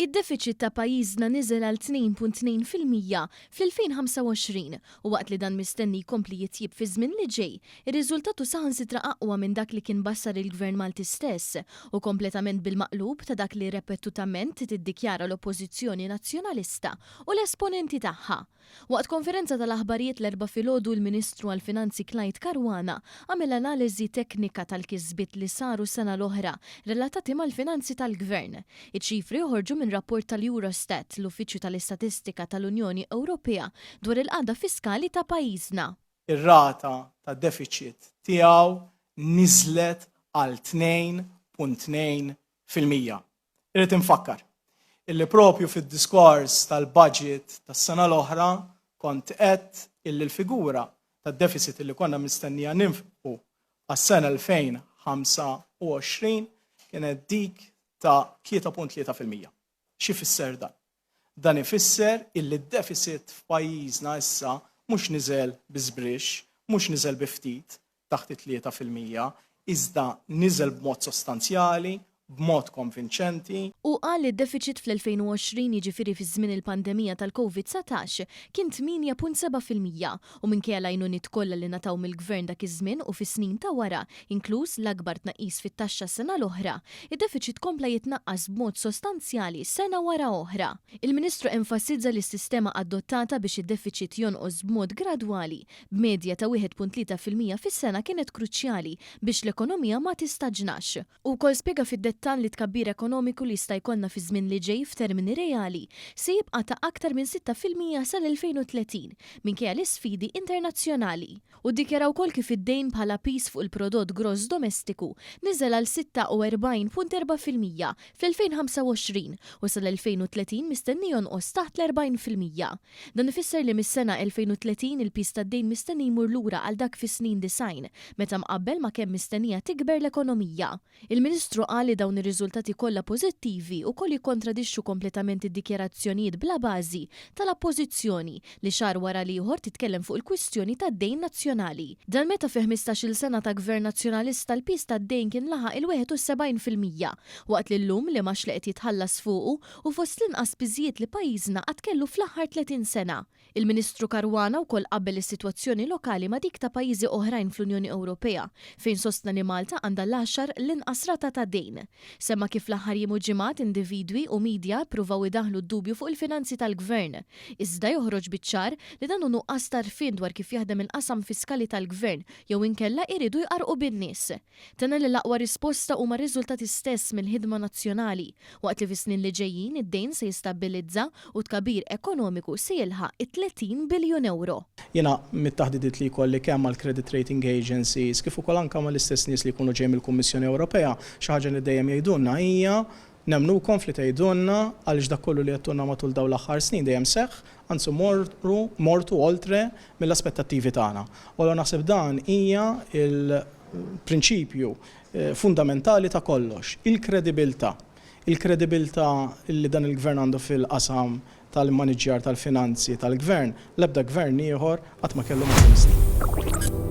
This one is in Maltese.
Id-defiċit ta' pajjiżna niżel għal 2.2% fl-2025 u waqt li dan mistenni jkompli jitjieb fiż-żmien li ġej, ir-riżultat hu saħansitra aqwa minn dak li kien bassar il-Gvern Malti stess u kompletament bil-maqlub ta' dak li repetutament tiddikjara l-Oppożizzjoni Nazzjonalista u l-esponenti tagħha. Waqt konferenza tal-aħbarijiet l-Erbgħa filgħodu l-Ministru għall-Finanzi Clyde Caruana għamel analiżi teknika tal-kisbiet li saru s-sena l-oħra relatati mal-finanzi tal-Gvern. Iċ-ċifri joħorġu minn rapport tal-Eurostat, l-Uffiċċju tal-Istatistika tal-Unjoni Ewropea, dwar il-qagħda fiskali ta' pajjiżna. Ir-rata ta' defiċit tiegħu niżlet għal 2.2%. Irrid infakkar illi propju fid-diskors tal-budget tas-sena l-oħra kont għedt illi l-figura tad-deficit illi konna mistennija ninfqu għas-sena 2025 kienet dik ta' 3.3%. X'ifisser dan? Dan ifisser illi d-deficit f'pajjiżna issa mhux niżel bi żbrixx, mhux niżel bi ftit, taħt it-3%, iżda niżel b'mod sostanzjali, b'mod konvinċenti. Hu qal li d-defiċit fl-2020, jiġifieri fi żmien il-pandemija tal-Covid 19, kien 8.7% u minkejja l-għajnuniet kollha li ngħataw mill-Gvern dak iż-żmien u fis-snin ta' wara, inkluż l-akbar tnaqqis fit-taxxa s-sena l-oħra, id-defiċit kompla jitnaqqas b'mod sostanzjali sena wara oħra. Il-Ministru enfasizza li s-sistema adottata biex id-defiċit jonqos b'mod gradwali b'medja ta' 1.3% fis-sena kienet kruċjali biex l-ekonomija ma tistaġnax. Hu wkoll spjega fid-dettall li t-tkabbir ekonomiku li jista' jkollna fiż-żmien li ġej f'termini reali se jibqa' ta' aktar minn 6% sal-2030 minkejja l-isfidi internazzjonali. Hu ddikjara wkoll kif id-dejn bħala piż fuq il-prodott gross domestiku niżel għal 46.4% fl-2025 u sal-2030 mistenni jonqos taħt l-40%. Dan ifisser li mis-sena 2030 il-piż tad-dejn mistenni jmur lura għal dak fis-snin 90, meta mqabbel ma' kemm mistennija tikber l-ekonomija. Il-Ministru qal li dawn ir-riżultati kollha pożittivi wkoll jikkontradixxu kompletament id-dikjarazzjonijiet bla bażi tal-Appożizzjoni li xahar wara l-ieħor titkellem fuq il-kwistjoni tad-dejn nazzjonali. Dan meta fi ħmistax-il sena ta' Gvern Nazzjonalista l-piż tad-dejn kien laħaq il-71%, waqt li llum l-imgħax li qed jitħallas fuqu hu fost l-inqas piżijiet li pajjiżna qatt kellu fl-aħħar 30 sena. Il-Ministru Caruana wkoll qabbel is-sitwazzjoni lokali ma' dik ta' pajjiżi oħrajn fl-Unjoni Ewropea, fejn sostna li Malta għandha l-għaxar l-inqas rata ta' dejn. Semma kif fl-aħħar jiem u ġimgħat individwi u media ppruvaw idaħħlu d-dubju fuq il-finanzi tal-Gvern. Iżda joħroġ biċ-ċar li dan hu nuqqas t'għarfien dwar kif jaħdem il-qasam fiskali tal-Gvern jew inkella iridu jqarrqu bin-nies. Tenna li l-aqwa risposta huma r-riżultati stess mill-ħidma nazzjonali, waqt li fis-snin li ġejjin id-dejn se jistabbilizza u t-tkabbir ekonomiku se jilħaq it-30 biljun ewro. Jiena mit-taħdidiet li jkolli kemm mal-credit rating agencies kif ukoll anke mal-istess nies li jkunu ġejjin mill-Kummissjoni Ewropea, xi ħaġa li dejjem jgħidulna hija, Nemmnukom f'li tgħidulna għaliex dak kollu li għedtulna matul dawn l-aħħar snin dejjem seħħ, anzi morru, mortu oltre mill-aspettattivi tagħna. U allura naħseb dan hija l-prinċipju fundamentali ta' kollox, il-kredibilità. Il-kredibilità li dan il-Gvern għandu fil-qasam tal-immaniġġjar tal-finanzi tal-Gvern, l-ebda Gvern ieħor qatt ma kellu matul is-snin.